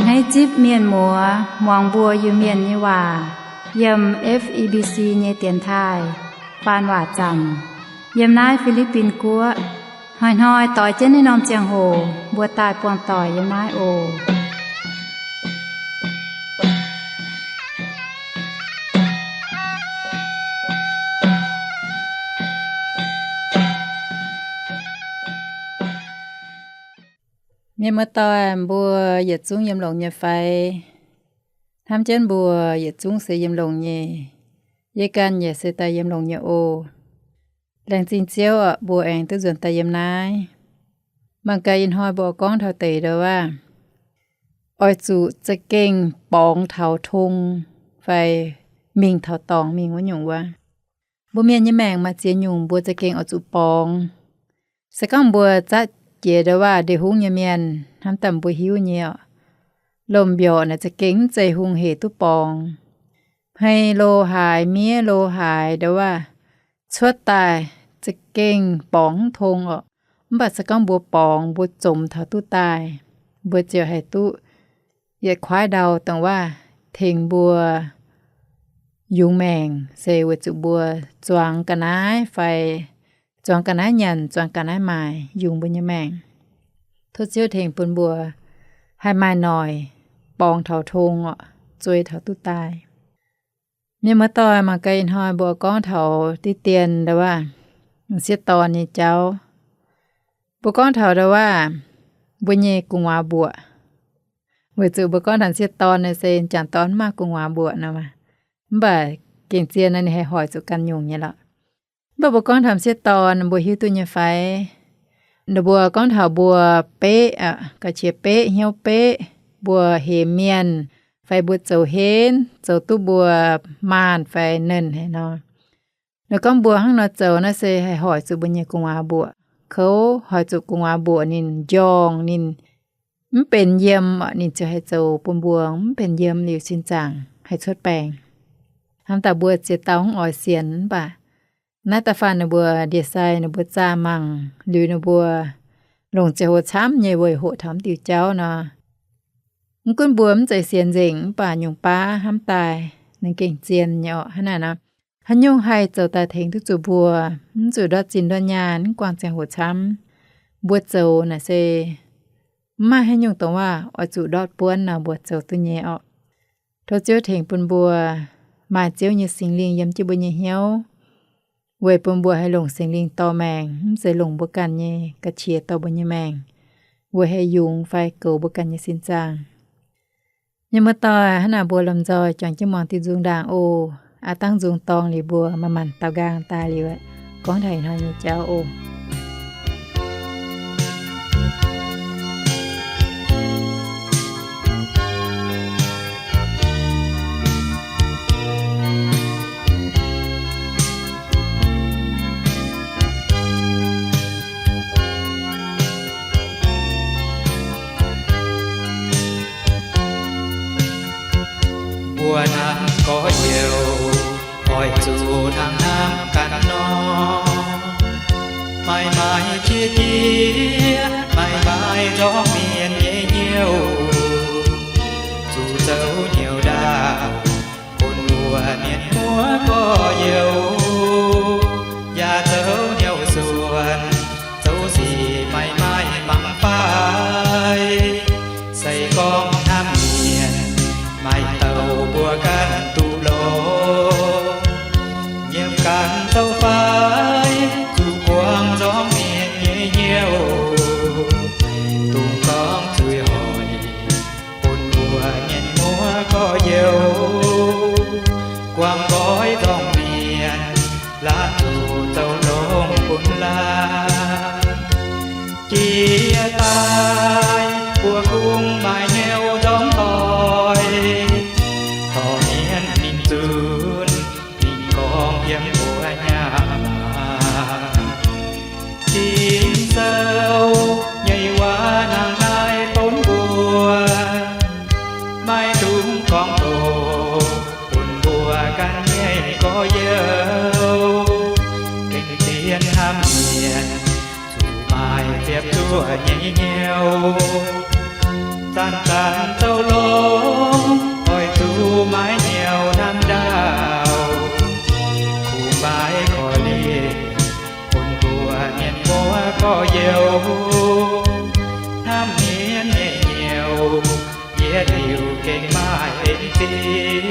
Hneiv zipv mienh muoz muangx mbuo Iu-Mienh nyei waac yiem F E B C nyei dienx taaih faan waac zanc yiem naaiv Fi^li^bin Guoqv. Hnoi-hnoi doix jienv naaiv norm ziangh hoc mbuo daaih buangh doic yiem naaiv oc. Mienh muoz-doic, mbuo yietc zungv yiem longx nyei fai? Hnamv jienv mbuo yietc zungv se yiem longx nyei. Yie ganh yaac se daaih yiem longx nyei oc. Laengz zingh Ziouv oc, mbuo aengx duqv nzuonx daaih yiem naaiv. Mangc gaax ih hnoi mbuo gorngv taux deix ndau wuov, oix zuqc za'gengh borngz taux tong fai mingh taux dorngx mingh wuov nyungc wuov. Mbuo mienh nyei maengc maaih ziex nyungc mbuo za'gengh oix zuqc borngz. Se gorngv mbuo zatv jiex ndau wuov ndeic hungv nyei mienh, hnamv daaih mbuo hiuv nyei oc. Lomh mbiorqc naaic za'gengh mv zeiz hungh heic duqv borngz. Hmei lo haaix, miev lo haaix ndau wuov, cuotv daaih za'gengh borngz mv tong oc. Mv baac se gorngv mbuo borngz, mbuo zomx taux duqv daaih, mbuo ziouc haih duqv yietc kuaaiv ndau dongh wuov tengx mbuo yungz maengc, se weic zuqc mbuo zuangx ga'naaiv fai zuangx ga'naaiv nyanc, zuangx ga'naaiv maaic yungz mbuo nyei maengc. Tov Ziouv tengx bun mbuo haih maaih noic borngz taux tong oc, zuei taux duqv daaih. Mienh muoz-doic, mangc gaax ih hnoi mbuo gorngv taux diqv dien ndau wuov, m'sieqv dorn nyei jauv. Mbuo gorngv taux ndau wuov, mbuo nyei gu'nguaaz mbuoqc. Weic zuqc mbuo gorngv taux m'sieqv dorn naaic se m'jangc dorn mv maaih gu'nguaaz mbuoqc nor. Mv baac gengh zien nor ninh haih hoic zuqc ganh nyungc nyei lorqc. Mv baac mbuo gorngv taux m'sieqv dorn, mbuo hiuv duqv nyei fai? Ninh mbuo gorngv taux mbuo beqv, ga'qiex beqv, hnyouv beqv, mbuo hemx mienh, fai mbuo zoux henv, zoux duqv mbuo maanh fai nernh haic nor. Ninh gorngv mbuo hnangv nor zoux naaiv se haih hoic zuqc mbuo nyei gu'nguaaz mbuoqc, kouv hoic zuqc gu'nguaaz mbuoqc ninh njorngh, ninh mv benx yiem, ninh ziouc haih zoux bun mbuo mv benx yiem liuz sin zaangc haih cuotv baengc. Hnamv daaih mbuo ziex dauh mv oix sienx, mv baac naaiv da'faanh ninh mbuo ndie-sai ninh mbuo zaah mangc liuz ninh mbuo longc ziangh hoc camv nyei weic hoqc taux mv diuh jauv nor. Mv gunv mbuo mv zeiz sienx nzengc, mv baac nyungc baav hnamv daaih ninh gengh zien nyei orqc. Hnangv naaic nor, haaix nyungc haih zoux daaih tengx duqv zuqc mbuo mv zuqc ndortv zinh ndortv nyaanh, mv guangc ziangh hoc camv, mbuo zoux naaic se mv maaih haaix nyungc dongh waac oix zuqc ndortv buonv nor mbuo zoux duqv nyei orqc. Tov Ziouv tengx bun mbuo maaih Ziouv nyei Singx Lingh yiem jienv mbuo nyei hnyouv, weic bun mbuo haih longc Singx Lingh dorh maengc, mv zeiz longc mbuo ganh nyei ga'qiex dorh mbuo nyei maengc, weic haih yungz fai goux mbuo ganh nyei sin zaangc. Mienh muoz-doic, hnangv naaic mbuo lomh nzoih juangc jienv muangx diuh nzung ndaangc oc. Aav dangv nzung dorngx liuz mbuo manc-manc daaux nqaang daaih liuz, gorngv taux ih hnoi nyei jauv oc. Mbuo hnamv gorx-youz, oix zuqc hnangv hnamv ganh nor. Maaih maaih qiex jiez, maaih maaih nzorng mienh nyei hnyouv, zuqc zoux hnyouv ndaauh bun mbuo mienh muoz gorx-youz. Yaac zoux hnyouv suonc, zoux sic maaih maaih mangc fai. Se gorngv hnamv mienh, maaih dauh mbuo ganh duqv longx. Nyiemc ganh zoux fai, zuqc buangh nzorng mienh nyei hnyouv, dongh gorngv zuiz hoic bun mbuo mienh muoz gorx-youz. Guangc nqoi nzorng mienh, laanh zuqc zoux longx bun laanh. Jiex daaih mbuo kungx maaih hnyouv nzorng doic, dorh mienh mingh zunc, mingh gorngv yiem mbuo nyei maah. Ging-Sou nyei waac hnangv naaiv donv mbuo, maiv dungx gorngv doqc bun mbuo ganh nyei gorx-youz. Gengh zien hnamv mienh, zuqc maaih ziepc zuoqv nyei hnyouv, zanc-zanc zoux liuz gengh maaih en zingh.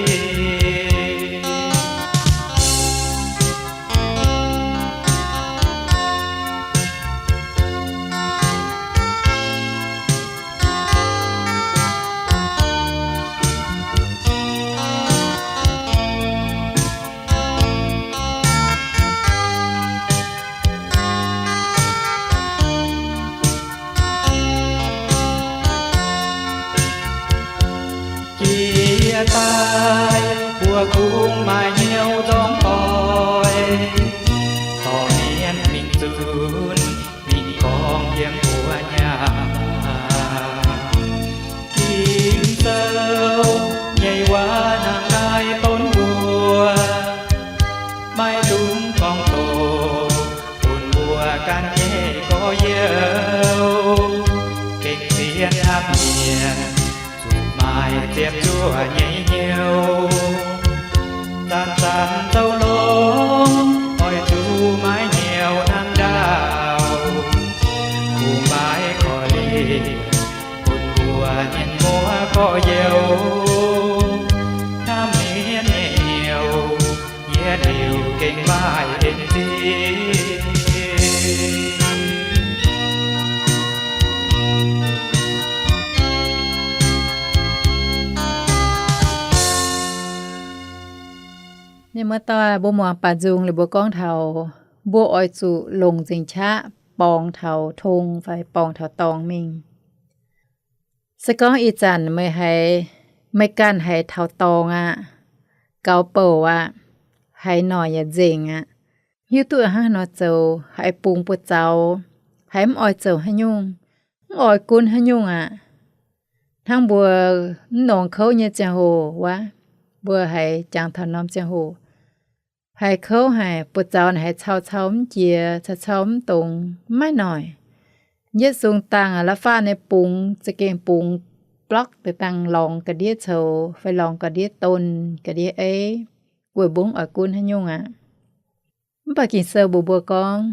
Jiex daaih mbuo kungx maaih hnyouv nzorng doic, dorh mienh mingh zunc, mingh gorngv yiem mbuo nyaah. Ging-Sou nyei waac hnangv naaiv donv mbuo, maiv dungx gorngv doqc, bun mbuo ganh nyei gorx-youz gengh sienx hnamv mienh, zuqc maaih ziepc zuoqv nyei hnyouv. Zanc-zanc zoux longx oix zuqc maaih hnyouv hnangv ndaauv, kungx maaih korv-lienh bun mbuo mienh muoz gorx-youz. Hnamv mienh nyei hnyouv yie liuz gengh maaih en zingh. Mienh muoz-doic, mbuo muangx baac nzung liuz mbuo gorngv taux mbuo oix zuqc longc nzengc qaqv borngz taux tong fai borngz taux dorngx mingh. Se gorngv ih zanc meih haiz, meih ganh haiz taux dorngx aqv, gaux bouc aqv, haiz noic yaac nzengc aqv, hiuv duqv hnangv haaix nor zoux, haiz bungx buoz-zaux, haiz mv oix zoux haaix nyungc, mv oix gunv haaix nyungc aqv. Hnangv mbuo mv norm kouv nyei ziangh hoc wuov, mbuo haiz jangx taux norm ziangh hoc, haiz kouv haic, buoz-zaux naaic haiz cau cau mv jiex, cau cau mv dongz, mv maaih noic. Yietv sung dangh la'faav nyei bungx za'gengh bungx blorqv deix dangh lorngx ga'ndiev coux fai lorngx ga'ndiev don, ga'ndiev eiv, weic mbuo mv oix gunv haaix nyungc aqv. Mv baac Ging-Sou mbuox mbuo gorngv,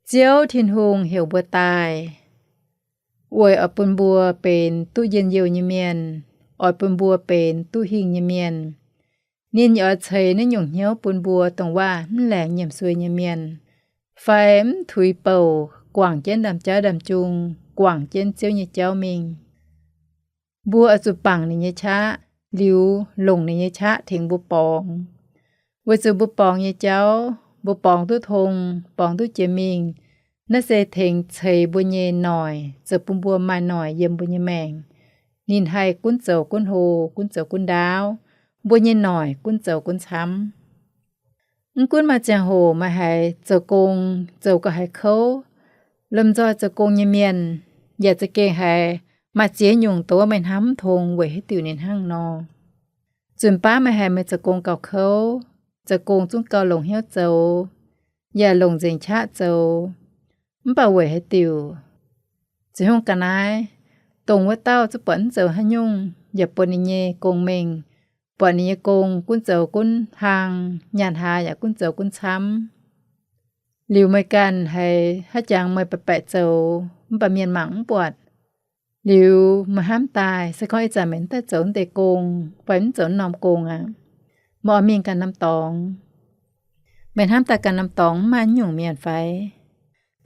Ziouv Tin-Hungh heuc mbuo daaih weic oix bun mbuo benx duqv njien-youh nyei mienh, oix bun mbuo benx duqv hingh nyei mienh. Ninh yaac oix ceix naaiv nyungc hnyouv bun mbuo dongh waac mv laengz nyiemc suei nyei mienh, fai mv tuix bouc, guangc jienv ndaamv-jauv ndaamv-jung, guangc jienv Ziouv nyei jauv mingh. Mbuo oix zuqc bangc ninh nyei qaqv, liuz longc ninh nyei qaqv tengx mbuo borngz, weic zuqc mbuo borngz nyei jauv, mbuo borngz duqv tong, borngz duqv jiex mingh, naaiv se tengx ceix mbuo nyei noic, zoux bun mbuo maaih noic yiem mbuo nyei maengc. Ninh haih gunv zoux gunv hlo, gunv zoux gunv ndaauv, mbuo nyei noic gunv zoux gunv camv. Mv gunv maaih ziangh hoc meih haiz zoux gong zoux gauh haiz kouv, lomh nzoih zoux gong nyei mienh yaac za'gengh haiz maaih ziex nyungc dongh wuov meih hnamv mv tong weic haaix diuc ninh hnangv nor. Nzunc baav meih haiz meih zoux gong gauh kouv, zoux gong zungv gauh longc hnyouv zoux, yaac longc nzengc qaqv zoux, mv baac weic haaix diuc? Ziouv Tin-Hungh ga'naaiv, dongh wuov dauh zungv buatc mv zoux haaix nyungc, yaac bun ninh nyei gong mengh, buatc ninh nyei gong gunv zoux gunv hlang, nyaanh hlaax yaac gunv zoux gunv camv. Liuz meih ganh haiz haaix jangx meih baeqc baeqc zoux, mv baac mienh mangc mv buatc. Liuz meih hnamv daaih, se gorngv ih zanc meih mv daaih zoux naaiv deix gong, fai mv zoux naaiv norm gong aqv, meih oix mingh ganh norm dorngx. Meih hnamv daaih ganh norm dorngx mv maaih nyungc mienh fai?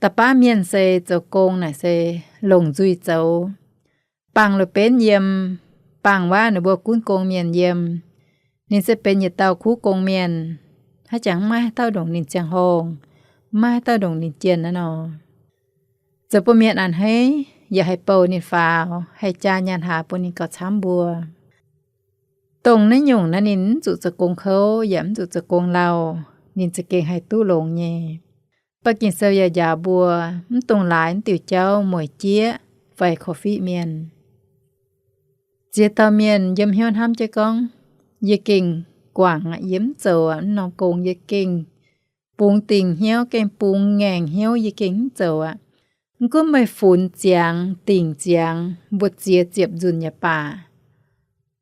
Da'baav mienh se zoux gong naaic se longc nzuih zoux, bangc loz-benv yiem, bangc waac ninh mbuo gunv gong mienh yiem. Ninh se benx yietc dauh kuv gong mienh, haaix jangx mv maaih haaix dauh ndongc ninh ziangh horngh, mv maaih haaix dauh ndongc ninh jienh naaiv nor. Zoux bun mienh a'hneiv, yaac haih bouh ninh faaux, haih jaa nyaanh hlaax bun ninh gauh camv mbuo. Dongh naaiv nyungc naaiv ninh mv zuqc zoux gong kouv yaac mv zuqc zoux gong lauh, ninh za'gengh haih duqv longx nyei. Baac Ging-Sou yaac njaaux mbuo, mv dungx laaix naaiv diuc jauv mueic jieqv fai korv-fiqv mienh. Ziex dauh mienh yiem hnyouv hnamv jienv gorngv, yie gengh guangc aqv, yie mv zoux aqv, mv norm gong yie gengh bungx dingc hnyouv, gengh bungx ngaengc hnyouv, yie gengh mv zoux aqv. Mv gunv meih funx ziangx, dingc ziangx, mbu'ziex ziepc nzunc yaac baac,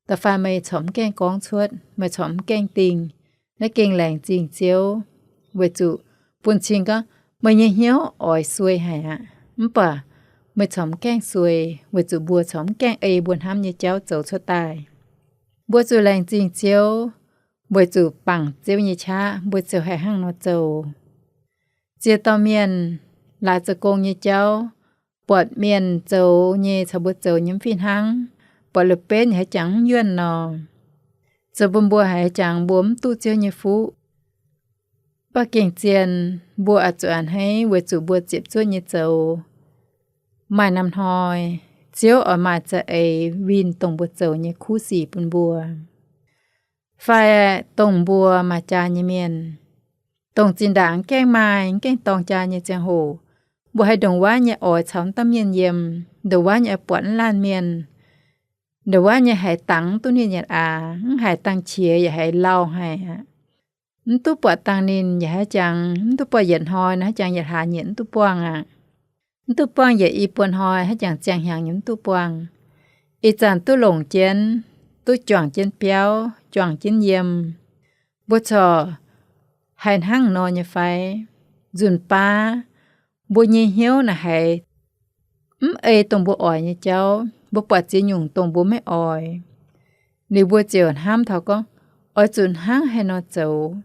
da'faanh meih corc mv gaengh gorngv cuotv, meih corc mv gaengh dingh, naaiv gengh laengz zingh Ziouv, weic zuqc bun cing gorngv meih nyei hnyouv oix suei haic aqv. Mv baac meih corc mv gaengh sueix, weic zuqc mbuo corc mv gaengh ei mbuo hnamv nyei jauv zoux cuotv daaih. Mbuo zuqc laengz zingh Ziouv, weic zuqc bangc Ziouv nyei qaqv mbuo ziouc haih hnangv nor zoux. Ziex dauh mienh laaix zoux gong nyei jauv, buatc mienh zoux nyei caux mbuo zoux nyei mv fih hnangv, buatc la'benv yaac haaix jangx mv yuonh nor, zoux bun mbuo haaix jangx mbuo mv duqv Ziouv nyei fuqv. Mv baac gengh zien, mbuo oix zuqc a'hneiv weic zuqc mbuo ziepc zuoqv nyei zoux, maaih norm hnoi Ziouv oix maaih za'eix winh dongh mbuo zoux nyei kuv sic bun mbuo, fai dongh mbuo maaih jaa nyei mienh, dongh zinh ndaangc mv gaengh maaih, mv gaengh dorng jaa nyei ziangh hoc, mbuo haiz ndongc wuov nyei oix caux mv dauh mienh yiem, ndongc wuov nyei oix buatc mv laanh mienh, ndongc wuov nyei haiz dangx mv duqv ninh yietc aax, mv haiz dangh qiex yaac haiz lauh haic aqv. Mv duqv buatc dangh ninh yaac haaix jangx, mv duqv buatc yietc hnoi nor haaix jangx yietc hlaax nyieqc mv duqv buangh aqv. Mv duqv buangh yietc i buo hnoi haaix jangx ziangh hnyangx nyei mv duqv buangh. Ih zanc duqv longc jienv, duqv juangc jienv biauv, juangc jienv yiem. Mbuo corc haiz hnangv nor nyei fai? Nzunc baav mbuo nyei hnyouv naaic haiz mv ei dongh mbuo oix nyei jauv, mbuo buatc ziex nyungc dongh mbuo maiv oix. Liuz mbuo ziouc hnamv taux gorngv, oix zuqc hnangv haaix nor zoux.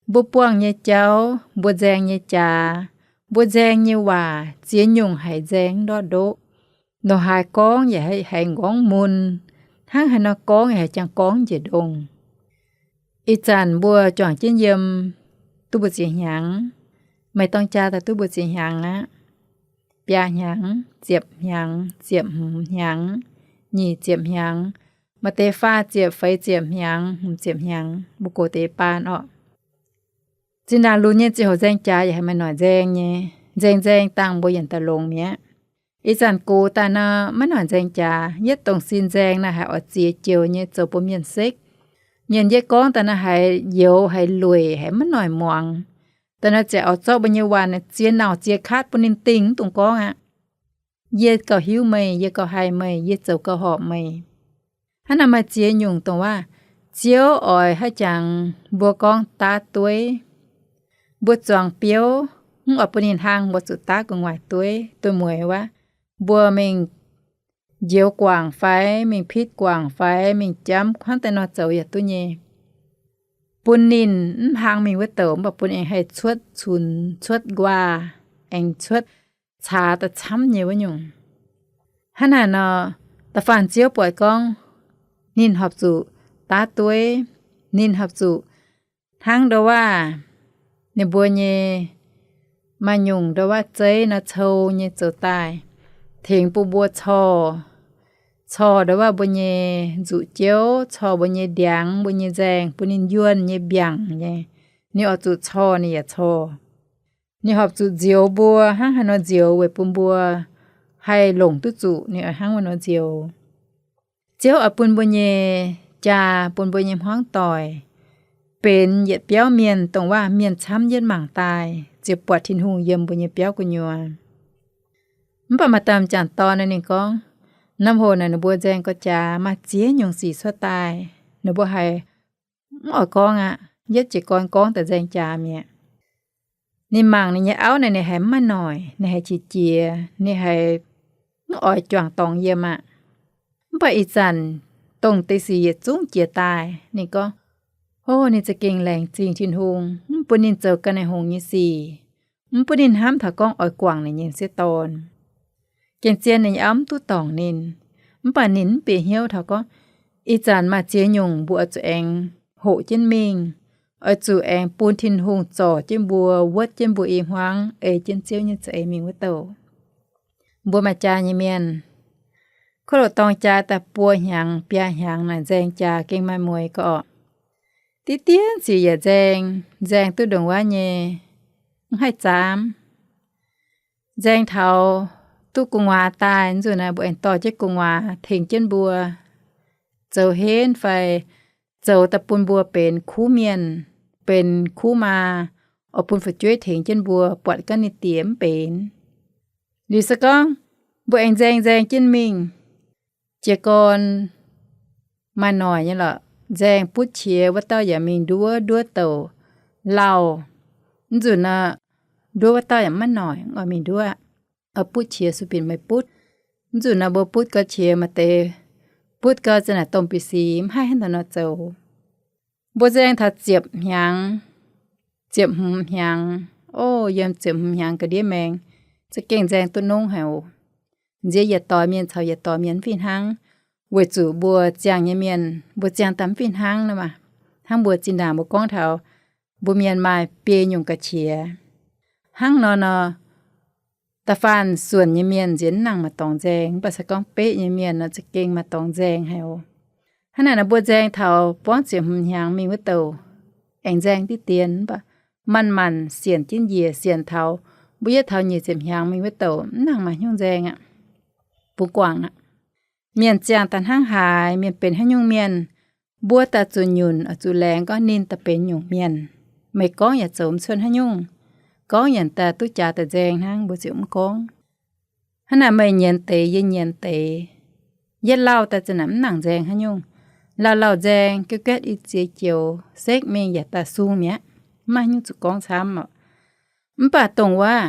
Mbuo buangh nyei jauv, mbuo nzaeng nyei jaax, mbuo nzaeng nyei waac, ziex nyungc haiz nzaeng ndortv ndoqv. Ndongc haaix gorngv yaac haiz nqorngv mun, hnangv haaix nor gorngv yaac haiz jangx gorngv njiec ndongh. Ih zanc mbuo juangc jienv yiem duqv mbuo ziex hnyangx. Meih dorng jaa daaih duqv mbuo ziex hnyangx aqv. Biaa hnyangx, ziepc hnyangx, ziepc hmz hnyangx, nyic ziepc hnyangx, maaih deix faah ziepc, feix ziepc hnyangx, hmz ziepc hnyangx, mbuo gox deix baan orqc. Zinh ndaangc lunx nyei ziangh hoc nzaeng jaax yaac haiz maaih noic nzaeng nyei. Nzaeng nzaeng dangh mbuo yaac daaih longx mi'aqv. Ih zanc gox daaih nor maiv noic nzaeng jaax. Yietv dongh sin nzaeng naaiv haiz oix ziex joux nyei zoux bun mienh sekv. Mienh yietv gorngv daaih naaiv haiz youx, haiz lueic, haiz maiv noic muangx. Daaih nor ziouc oix zorqv mbuo nyei waanc ziex nauc ziex kaatv bun ninh dingh mv dungx gorngv aqv. Yie gauh hiuv meih, yie gauh haih meih, yie zoux gauh horpc meih. Hnangv naaic maaih ziex nyungc dongh waac Ziouv oix haaix jangx mbuo gorngv daav dueiv. Mbuo zuangx biouv, mv oix bun ninh hlang, mbuo zuqc daav gu'nguaaic dueiv. Dueiv mueiz waac, mbuo mingh njoux guangc fai mingh pitv guangc fai mingh jamv hnangv daaih nor zoux yaac duqv nyei. Bun ninh mv hlang mingh wuov douc, mv baac bun aengx haih cuotv cunx, cuotv nquaah, aengx cuotv caax da'camv nyei wuov nyungc. Hnangv naaic nor, da'faanh Ziouv buatc gorngv ninh horpc zuqc daav dueiv, ninh horpc zuqc hnangv ndou waac ninh mbuo nyei maaih nyungc ndou waac zeiv nor cou nyei zoux daaih, tengx bun mbuo corc, corc ndou waac mbuo nyei nzuqc jouv, corc mbuo nyei ndiangx, mbuo nyei nzaeng, bun ninh yuonh nyei mbiaangc nyei. Ninh oix zuqc corc ninh yaac corc. Ninh horpc zuqc nzioux mbuo hnangv haaix nor nzioux weic bun mbuo haih longc duqv zuqc ninh oix hnangv wuov nor nzioux. Ziouv oix bun mbuo nyei jaa, bun mbuo nyei hmuangv doic benx yietc biauv mienh dongh waac mienh camv yietv mangc daaih ziouc buatc Tin-Hungh yiem mbuo nyei biauv gu'nyuoz. Mv baac maaih dauh m'jangc dorn naaic ninh gorngv, norm hoc naaic ninh mbuo nzaeng gauh jaax maaih ziex nyungc sic cuotv daaih, ninh mbuo haiz mv oix gorngv aqv. Yietv jiez gorn gorngv daaih nzaeng jaax mi'aqv. Ninh mangc ninh nyei auv naaic ninh haiz mv maaih noic, ninh haiz qiex jiez, ninh haiz mv oix juangc dorngx yiem aqv. Mv baac ih zanc dongh deix sic yietc zungv jiex daaih, ninh gorngv, hov, ninh za'gengh laengz zingh Tin-Hungh mv bun ninh zoux ga'naaiv hngongx nyei sic, mv bun ninh hnamv taux gorngv oix guangc ninh nyei m'sieqv dorn. Gengh zien ninh nyei auv mv duqv dorngc ninh. Mv baac ninh mv bieqc hnyouv taux gorngv, ih zanc maaih ziex nyungc mbuo oix zuqc aengx hoqc jienv mingh, oix zuqc aengx bun Tin-Hungh zorc jienv mbuo, wuotv jienv mbuo i hmuangv, ei jienv Ziouv nyei za'eix mingh wuov douc. Mbuo maaih jaa nyei mienh, kov loc dorng jaa daaih buo hnyangx biaa hnyangx naaic nzaeng jaa gengh maaih mueiz gau orqc. Diqv dien sic yaac nzaeng, nzaeng duqv ndongc wuov nyei, mv haih zaamv. Nzaeng taux duqv gu'nguaaz daaih nzunc naaic mbuo aengx dorh jienv gu'nguaaz tengx jienv mbuo zoux henv fai zoux daaih bun mbuo benx kuv mienh, benx kuv maa, oix bun fu'jueiv tengx jienv mbuo buatc gaax ninh diex mv benx. Liuz se gorngv mbuo aengx nzaeng nzaeng jienv mingh, jiez gorn maaih noic nyei lorqc, nzaeng butv qiex wuov dauh yaac mingh nduov, nduov douc lauh. Mv nzunc nor, nduov wuov dauh yaac maiv noic, mv oix mingh nduov. oix butv qiex sueih binc meih butv. Mv zuqc nor mbuo butv gau qiex maaih deix butv gau za'naaic domh bic sic mv haih hnangv naaiv nor zoux. Mbuo nzaeng taux ziepc hnyangx, ziepc hmz hnyangx, o, yiem ziepc hmz hnyangx ga'ndiev maengx, za'gengh nzaeng duqv nongv haic oc. Nziex yietc doix mienh caux yietc doix mienh mv fih hnangv, weic zuqc mbuo ziangh nyei mienh, mbuo ziangh daaih mv fih hnangv nor maah. Hnangv mbuo zinh ndaangc mbuo gorngv taux mbuo mienh maaih biei nyungc ga'qiex. Hnangv nor nor, da'faanh suonc nyei mienh nziex mv nangc maaih dorngx nzaeng, mv baac se gorngv beqv nyei mienh nor za'gengh maaih dorngx nzaeng haic oc. Hnangv naaic nor mbuo nzaeng taux buangv ziepc hmz hnyangx mingh wuov douc aengx nzaeng diqv dien, mv baac manc-manc sienc jienv njiec, sienc taux mbuo yietv taux nyic ziepc hnyangx mingh wuov douc mv nangc maaih haaix nyungc nzaeng aqv, bungx guangc aqv. Mienh ziangh daaih hnangv haaix, mienh benx haaix nyungc mienh, mbuo daaih zuqc nyunc, zuqc laengz gorngv ninh daaih benx nyungc mienh. Meih gorngv yaac zoux mv cuotv haaix nyungc. Gorngv yaac daaih duqv jaax daaih nzaeng hnangv, mbuo ziouc mv gorngv. Hnangv naaic meih nyienz deix, yie nyienz deix, yietv lauh daaih za'naaic mv nangc nzaeng haaix nyungc. Lauh lauh nzaeng, guetv guetv i ziex joux sekv mingh yaac daaih sung mi'aqv. Mv maaih haaix nyungc zuqc gorngv camv oc. Mv baac dongh wuov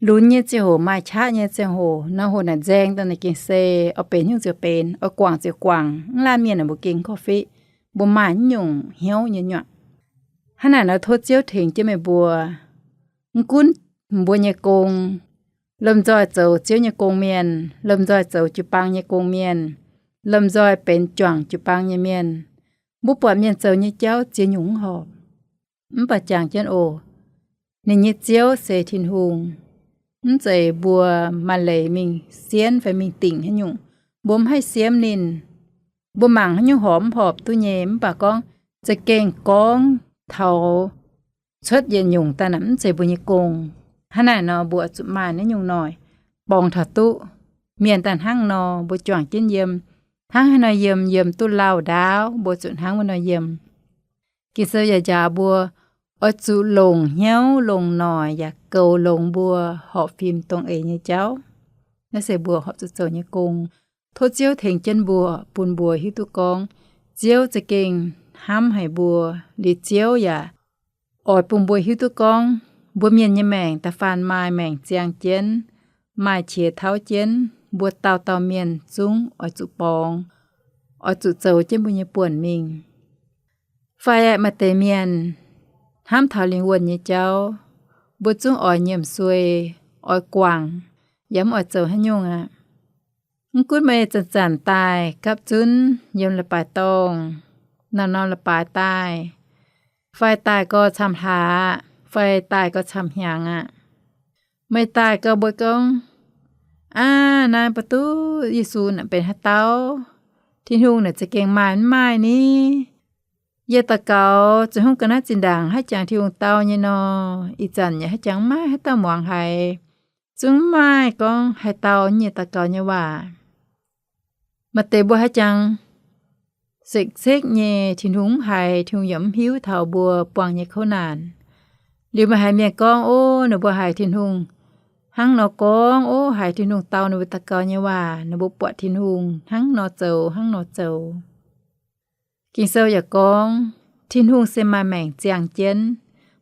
lunx nyei ziangh hoc, maaih qaqv nyei ziangh hoc, nor hoc naaic nzaeng daaih naaic gengh se oix benx nyungc ziouc benx, oix guangc ziouc guangc, mv laanh mienh naaic mbuo gengh korv-fiqv, mbuo maaih naaiv nyungc hnyouv nyei nyuoqc. Hnangv naaic nor tov Ziouv tengx jienv meih mbuo. Mv gunv mbuo nyei gong, lomh nzoih zoux Ziouv nyei gong mienh, lomh nzoih zoux jiu-baang nyei gong mienh, lomh nzoih benx juangc jiu-baang nyei mienh, mbuo buatc mienh zoux nyei jauv ziex nyungc mv horpc. Mv baac jangx jienv oc, ninh nyei Ziouv se Tin-Hungh. Mv zeiz mbuo maaih leiz mingh siemv fai mingh dingc haaix nyungc. Mbuo mv haih siemv ninh. Mbuo mangc haaix nyungc horpc mv horpc duqv nyei, mv baac gorngv za'gengh gorngv taux cuotv yietc nyungc daaih naaic mv zeiz mbuo nyei gong. Hnangv naaic nor mbuo zuqc maaih naaiv nyungc noic borngz taux duqv. Mienh daaih hnangv nor mbuo juangc jienv yiem, hnangv haaix nor yiem, yiem duqv lauh ndaauv mbuo zuqc hnangv wuov nor yiem. Ging-Sou yaac njaaux mbuo oix zuqc longc hnyouv longc noic yaac goux longx mbuo horpc fim dongh eix nyei jauv. Naaiv se mbuo horpc zuqc zoux nyei gong. Tov Ziouv tengx jienv mbuo, bun mbuo hiuv duqv gorngv Ziouv za'gengh hnamv haic mbuo. Liuz Ziouv yaac oix bun mbuo hiuv duqv gorngv mbuo mienh nyei maengc da'faanh maaih maengc ziangh jienv, maaih qiex tauv jienv, mbuo dauh dauh mienh zungv oix zuqc borngz, oix zuqc zoux jienv mbuo nyei buonc mingh. Fai maaih deix mienh hnamv taux lingh wuonh nyei jauv, mbuo zungv oix nyiemc suei, oix guangc, yaac mv oix zoux haaix nyungc aqv. Mv gunv meih zanc-zanc daaih gapv zunv yiem leiz-baaix dorngh, norm-norm leiz-baaix daaih, fai daaih gau camv hlaax, fai daaih gau camv hnyangx aqv. Meih daaih gau mbuo gorngv, aav, naaiv mbuo duqv Yesu naaic benx haaix dauh? Tin-Hungh naaic za'gengh maaih mv maaih ni? Yie daux gaux zuqc hnangv ga'naaiv zinh ndaangc haaix jangx Tin-Hungh dau nyei nor, ih zanc yaac haaix jangx mv maaih haaix dauh muangx haiz, zungv mv maaih gorngv haaix dauh nyei daux gaux nyei waac. Maaih deix mbuo haaix jangx sekv-sekv nyei, Tin-Hungh mv haiz, Tin-Hungh yaac mv hiuv taux mbuo buangh nyei kouv naanc. Liuz meih haiz mienh gorngv, o, ninh mbuo haiz Tin-Hungh hnangv nor gorngv, o, haiz Tin-Hungh dau ninh mbuo daux gaux nyei waac, ninh mbuo buatc Tin-Hungh hnangv nor zoux, hnangv nor zoux. Ging-Sou yaac gorngv, Tin-Hungh se maaih maengc ziangh jienv.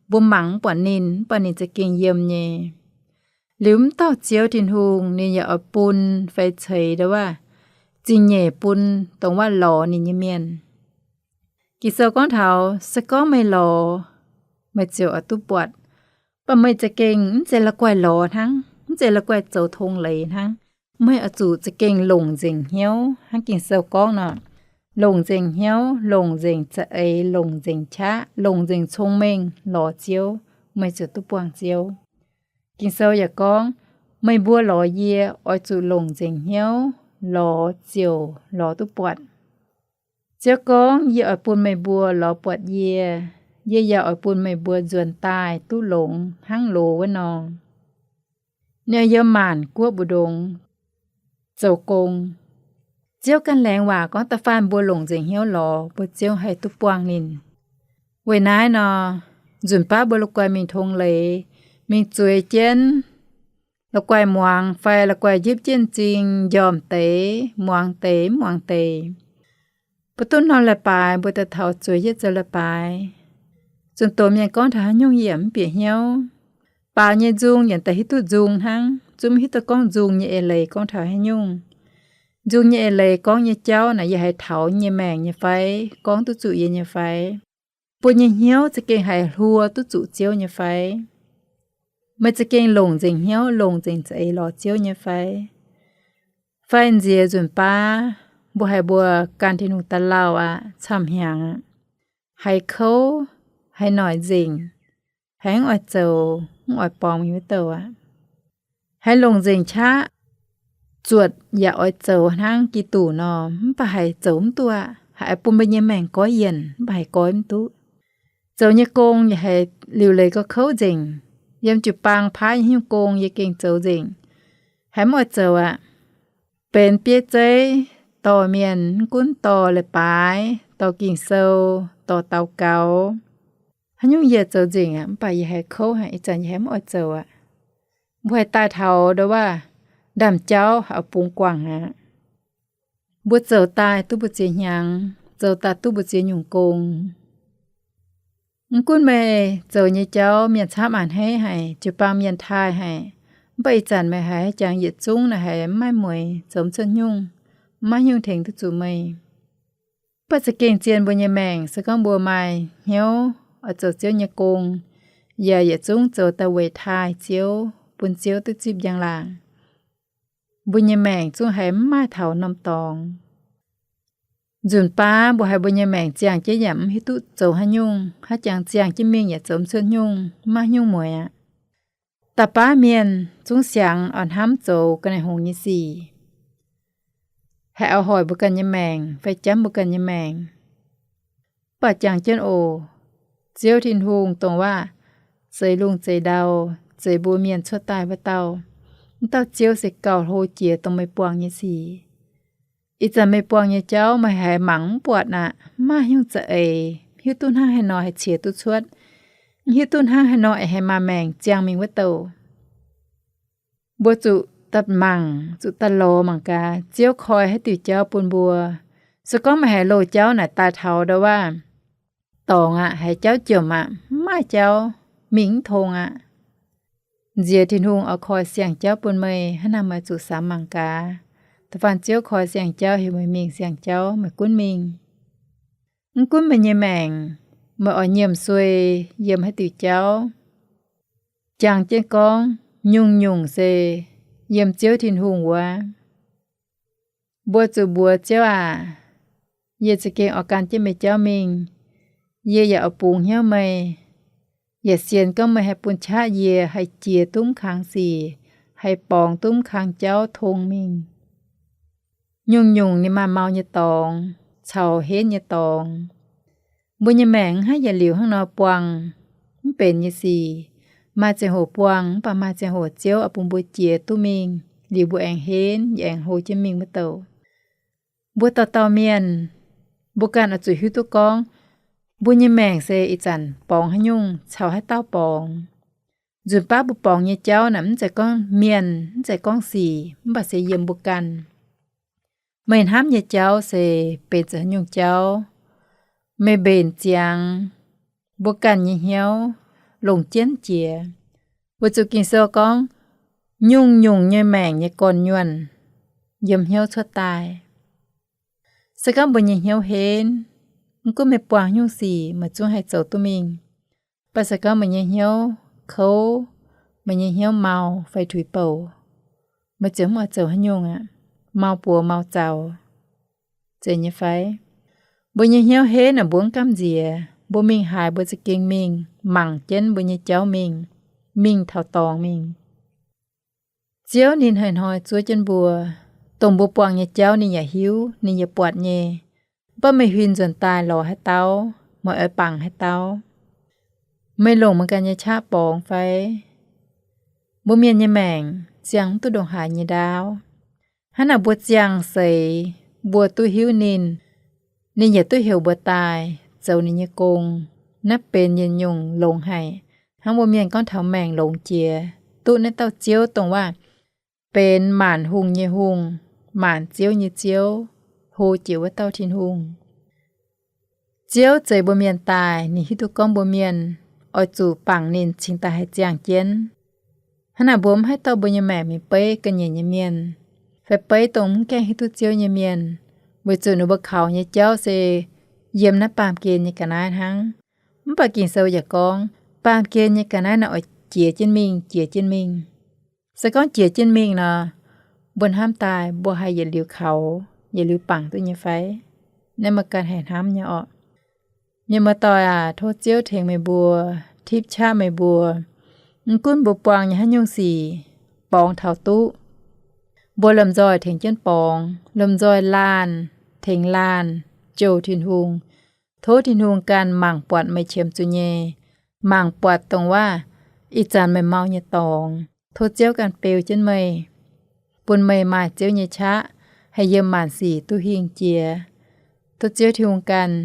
Mbuo mangc mv buatc ninh, mv baac ninh za'gengh yiem nyei. Liuz mv dauh Ziouv Tin-Hungh ninh yaac oix bun fai ceix ndau wuov zingh nyeic bun dongh wuov lorz ninh nyei mienh. Ging-Sou gorngv taux se gorngv meih lorz, meih ziouc oix duqv buatc. Mv baac meih za'gengh mv zeiz la'guaih lorz hnangv, mv zeiz la'guaih zoux tong leiz hnangv. Meih oix zuqc za'gengh longc nzengc hnyouv hnangv Ging-Sou gorngv nor, longc nzengc hnyouv, longc nzengc za'eix, longc nzengc qaqv, longc nzengc cong-mengh lorz Ziouv, meih ziouc duqv buangh Ziouv. Ging-Sou yaac gorngv, meih mbuo lorz yie oix zuqc longc nzengc hnyouv lorz ziouc lorz duqv buatc. Ziouv gorngv, yie oix bun meih mbuo lorz buatc yie. Yie yaac oix bun meih mbuo nzuonx daaih duqv longx hnangv loz wuov nor. Ninh yiem maanc guoqv mbu'ndongx zoux gong. Ziouv ganh laengz waac gorngv da'faanh mbuo longc nzengc hnyouv lorz, mbuo Ziouv haih duqv buangh ninh. Weic naaiv nor, nzunc baav mbuo la'guaih mingh tong leiz, mingh zueiz jienv, la'guaih muangx fai la'guaih njipv jienv m'zing, njormh deix, muangx deix, mv muangx deix. Mbuo duqv norm leiz-baaix mbuo daaih taux zueiz yietv zoux leiz-baaix. Zunh doz mienh gorngv taux haaix nyungc yie yaac mv bieqc hnyouv. Baaux nyei nzung yaac daaih hiuv duqv nzung hnangv, zungv mv hiuv duqv gorngv nzung nyei eix leiz gorngv taux haaix nyungc. Nzung nyei eix leiz gorngv nyei jauv naaic yie haiz taux nyei maengc nyei fai, gorngv duqv zuqc yie nyei fai, mbuo nyei hnyouv za'gengh haiz hluo duqv zuqc Ziouv nyei fai, meih za'gengh longc nzengc hnyouv, longc nzengc za'eix lorz Ziouv nyei fai, fai nziex nzunc baav mbuo haiz mbuo gan Tin-Hungh daaih lauh aqv, camv-hnyangx aqv, haiz kouv, haiz noic nzengc, haiz mv oix zoux, mv oix borngz mingh wuov douh aqv. Haiz longc nzengc qaqv, zuotc yaac oix zoux hnangv Giduc nor, mv baac haiz zoux mv duqv aqv. Haiz bun mbuo nyei maengc goiv yienc, mv baac haiz goiv mv duqv. Zoux nyei gong yaac haiz liuc leiz gorx kouv nzengc. Yiem jiu-baang paaiv nyei haaix nyungc gong yie gengh zoux nzengc, haiz mv oix zoux aqv. Benx bieiv zeiv dorh mienh, mv gunv dorh leiz-baaix, dorh Ging-Sou, dorh daux gaux, haaix nyungc yie zoux nzengc aqv, mv baac yie haiz kouv haic, ih zanc yie haiz mv oix zoux aqv. Mbuo haih daaih taux ndo waav ndaamv-jauv haiz bungx guangc aqv. Mbuo zoux daaih duqv mbu'ziex hnyangx, zoux daaih duqv mbu'ziex nyungc gong. Mv gunv meih zoux nyei jauv mienh camv a'hneiv haic, jiu-baang mienh taaih haic, mv baac ih zanc meih haiz jangx yietc zungv naaic haiz mv maaih mueix, zoux mv cuotv nyungc, mv maaih nyungc tengx duqv zuqc meih. Mv baac za'gengh zien mbuo nyei maengc, se gorngv mbuo maaih hnyouv oix zoux Ziouv nyei gong, yaac yietc zungv zoux daaih weic taaih Ziouv, bun Ziouv duqv zipv njang-laangc, mbuo nyei maengc zungv haiz mv maaih taux norm dorngx. Nzunc baav mbuo haiz mbuo nyei maengc ziangh jienv yaac mv hiuv duqv zoux haaix nyungc, haaix jangx ziangh jienv mingh yaac zoux mv cuotv nyungc, mv maaih nyungc mueix aqv. Da'baav mienh zungv siangx oix hnamv zoux ga'naaiv hngongx nyei sic, haih oix hoic mbuo ganh nyei maengc fai jamv mbuo ganh nyei maengc. Mv baac jangx jienv oc, Ziouv Tin-Hungh dongh waac zeix lungh zeix ndau, zeix mbuo mienh cuotv daaih wuov dauh. Wuov dauh Ziouv se gauh hlo jiex dongh meih buangh nyei sic. Ih zanc meih buangh nyei jauv meih haiz mangc mv buatc aqv, mv maaih nyungc za'eix, mv hiuv duqv hnangv haaix nor haih ciex duqv cuotv, mv hiuv duqv hnangv haaix nor aengx haih maaih maengc ziangh mingh wuov douh. Mbuo zuqc daaih mangc, zuqc daaih lorz mangc gaax, Ziouv koi haaix diuc jauv bun mbuo. Se gorngv meih haiz loz-jauv naaic daaih taux ndo waac dorngx aqv, haiz jauv jomc aqv, mv maaih jauv, mingh mv tong aqv. Nziex Tin-Hungh oix koi siang-jauv bun meih, hnangv naaic meih zuqc samx mangc gaax. Da'faanh Ziouv koi siang-jauv heuc meih mingh siang-jauv, meih gunv mingh. Mv gunv meih nyei maengc, meih oix nyiemc suei yiem haaix diuc jauv, jangx jienv gorngv nyungc-nyungc se yiem Ziouv Tin-Hungh wuov. Mbuo zuqc mbuox Ziouv aac, yie za'gengh oix gan jienv meih jauv mingh. Yie yaac oix bungx hnyouv meih, yaac sienx gorngv meih haih bun qaqv yie haih jiex duqv mv kang sic, haih borngz duqv mv kang jauv tong mingh. Nyungc-nyungc ninh maaih mau nyei dorngx caux henv nyei dorngx. Mbuo nyei maengc mv haih yietc liuz hnangv nor buangh mv benx nyei sic. Maaih ziangh hoc buangh, mv baac maaih ziangh hoc Ziouv oix bun mbuo jiex duqv mingh, liuz mbuo aengx henv, yaac aengx hlo jienv mingh wuov douh. Mbuo dauh dauh mienh, mbuo ganh oix zuqc hiuv duqv gorngv, mbuo nyei maengc se ih zanc borngz haaix nyungc caux haaix dauh borngz. Nzunc baav mbuo borngz nyei jauv naaic mv zeiz gorngv mienh, mv zeiz gorngv sic, mv baac se yiem mbuo ganh. Meih hnamv nyei jauv se benx zuqc haaix nyungc jauv? Meih mbenc ziangx mbuo ganh nyei hnyouv longc jienv jiex. Weic zuqc Ging-Sou gorngv, nyungc-nyungc nyei maengc nyei gorn-nyuonh yiem hnyouv cuotv daaih. Se gorngv mbuo nyei hnyouv henv, mv gunv meih buangh nyungc sic, meih zungv haih zoux duqv mingh. Mv baac se gorngv meih nyei hnyouv kouv, meih nyei hnyouv mau fai tuix bouc, meih ziouc mv oix zoux haaix nyungc aqv. Mau buoz mau zaux, zeiz nyei fai? Mbuo nyei hnyouv henv naaic mbuo mv gamh nziex, mbuo mingh haaix mbuo za'gengh mingh mangc jienv mbuo nyei jauv mingh, mingh taux dorngx mingh. Ziouv ninh hnoi-hnoi zuov jienv mbuo, dongh mbuo buangh nyei jauv ninh yaac hiuv, ninh yaac buatc nyei. Mv baac meih huin nzuonx daaih lorz haaix dauh, meih oix bangc haaix dauh? Meih longc meih ganh nyei qaqv borngz fai? Mbuo mienh nyei maengc ziangh mv duqv ndongc haaix nyei ndaauv. Hnangv naaic mbuo ziangh seix, mbuo duqv hiuv ninh, ninh yaac duqv heuc mbuo daaih zoux ninh nyei gong. Naaiv benx yietc nyungc longx haic, hnangv mbuo mienh gorngv taux maengc longx jiex, duqv naaiv dauh Ziouv dongh waac benx maanc hungh nyei Hungh, maanc ziouv nyei Ziouv, hlo jiex wuov dauh Tin-Hungh. Ziouv zeix mbuo mienh daaih, ninh hiuv duqv gorngv mbuo mienh oix zuqc bangc ninh cingx daaih haih ziangh jienv. Hnangv naaic mbuo mv haih dorh mbuo nyei maengc mingh beiv ga'nyiec nyei mienh, fai beiv dongh mv gaengh hiuv duqv Ziouv nyei mienh, weic zuqc ninh mbuo kaux nyei jauv se yiem naaiv baamh gen nyei ga'naaiv hnangv. Mv baac Ging-Sou yaac gorngv, baamh gen nyei ga'naaiv naaic oix jiex jienv mingh, jiex jienv mingh. Se gorngv jiex jienv mingh nor, mbuo hnamv daaih mbuo haih yietc liuz kaux, yietc liuz bangc duqv nyei fai? Naaiv meih ganh haih hnamv nyei orqc. Mienh muoz-doic aac, tov Ziouv tengx meih mbuo, tipv qaqv meih mbuo. Mv gunv mbuo buangh nyei haaix nyungc sic, borngz taux duqv, mbuo lomh nzoih tengx jienv borngz, lomh nzoih laanh tengx laanh jouh Tin-Hungh. Tov Tin-Hungh ganh mangc buatc meih qiemx zuqc nyei, mangc buatc dongh waac ih zanc meih mau nyei dorngx. Tov Ziouv ganh beu jienv meih, bun meih maaih Ziouv nyei qaqv haih yiem maanc sic duqv hingh jiex. Tov Ziouv Tin-Hungh ganh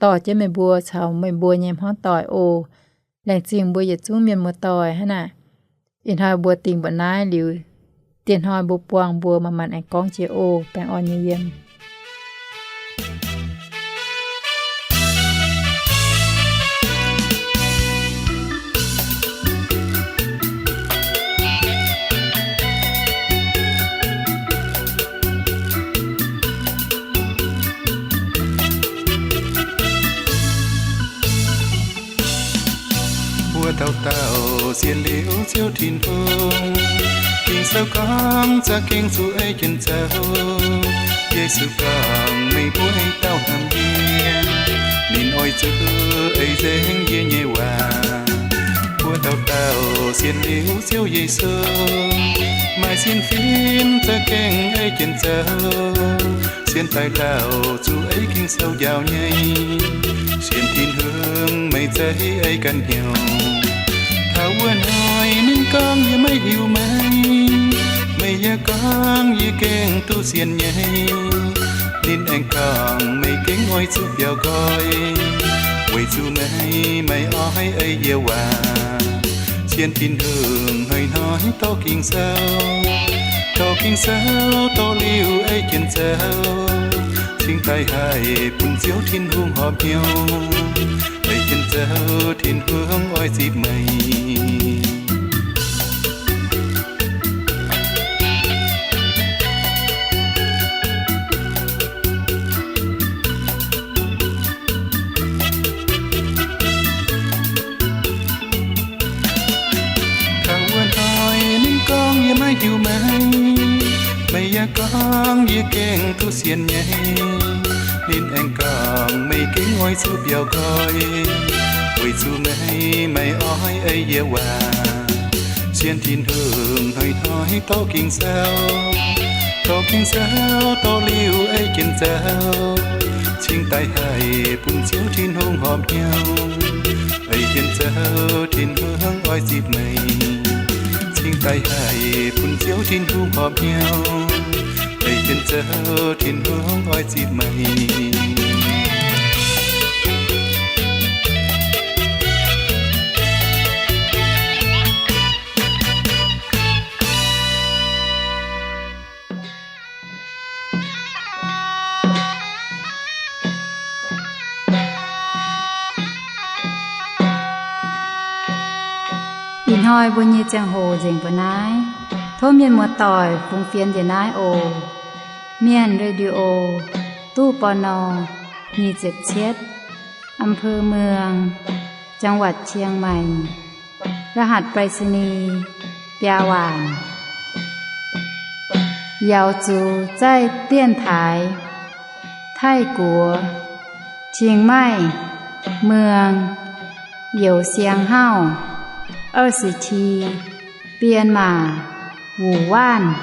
dorh jienv meih mbuo caux meih mbuo nyei hmuangv doic oc. Laengz zingh mbuo yietc zungv mienh muoz-doic hnangv naaic. Ih hnoi mbuo dingh mbuoqc naaiv liuz, dieh hnoi mbuo buangh mbuo manc-manc aengx gorngv jiex oc. Baengh orn nyei yiem. Mbuo dauh dauh sienx liuz Ziouv Tin-Hungh, Ging-Sou gorngv za'gengh zuqc ei jienv zoux. Yesu gorngv, meih mbuo dauh hnamv yie, ninh oix zuqc ei nzengc yie nyei waac. Mbuo dauh dauh sienx liuz Ziouv Yesu, maaih sienx fim za'gengh ei jienv zoux. Sienx daaih lauh zuqc ei Ging-Sou njaaux nyei, sienx Tin-Hungh meih zeiz ei ganh hnyouv. Taux wuov hnoi ninh gorngv, yie maiv hiuv meih. Meih yaac gorngv, yie gengh duqv sienx nyei. Ninh aengx gorngv, meih gengh oix zuqc biaux nqoi, weic zuqc meih maiv oix ei yie waac. Sienx Tin-Hungh hnoi-hnoi dorh Ging-Sou, dorh Ging-Sou dorh liuz ei jienv zoux, cingx daaih haih bun Ziouv Tin-Hungh horpc hnyouv. Ei jienv zoux Tin-Hungh oix zipv meih. Taux wuov hnoi ninh gorngv, yie maiv hiuv meih. Meih yaac gorngv, yie gengh duqv sienx nyei. Ninh aengx gorngv, meih gengh oix zuqc biaux nqoi, weic zuqc meih maiv oix ei yie waac. Sienx Tin-Hungh hnoi-hnoi dorh Ging-Sou, dorh Ging-Sou dorh liuz ei jienv zoux, cingx daaih haih bun Ziouv Tin-Hungh horpc hnyouv. Ei jienv zoux Tin-Hungh oix zipv meih, cingx daaih haih bun Ziouv Tin-Hungh horpc hnyouv. Ei jienv zoux Tin-Hungh oix zipv meih. Ih hnoi mbuo nyei ziangh hoc nzengc mbuo naaiv. Tov mienh muoz-doic fungx fienx njiec naaiv oc. Mienh Radio, ตู้ ปณ. nyic ziepc cietv, อำเภอเมือง จังหวัดเชียงใหม่ รหัสไปรษณีย์ biaa waanc. 瑶族在电台 Taiv-Guoqv, Chiang Mai, Muang, Youz Siang Hauv, 二十七, Bienh Maac, Wuc Waanv.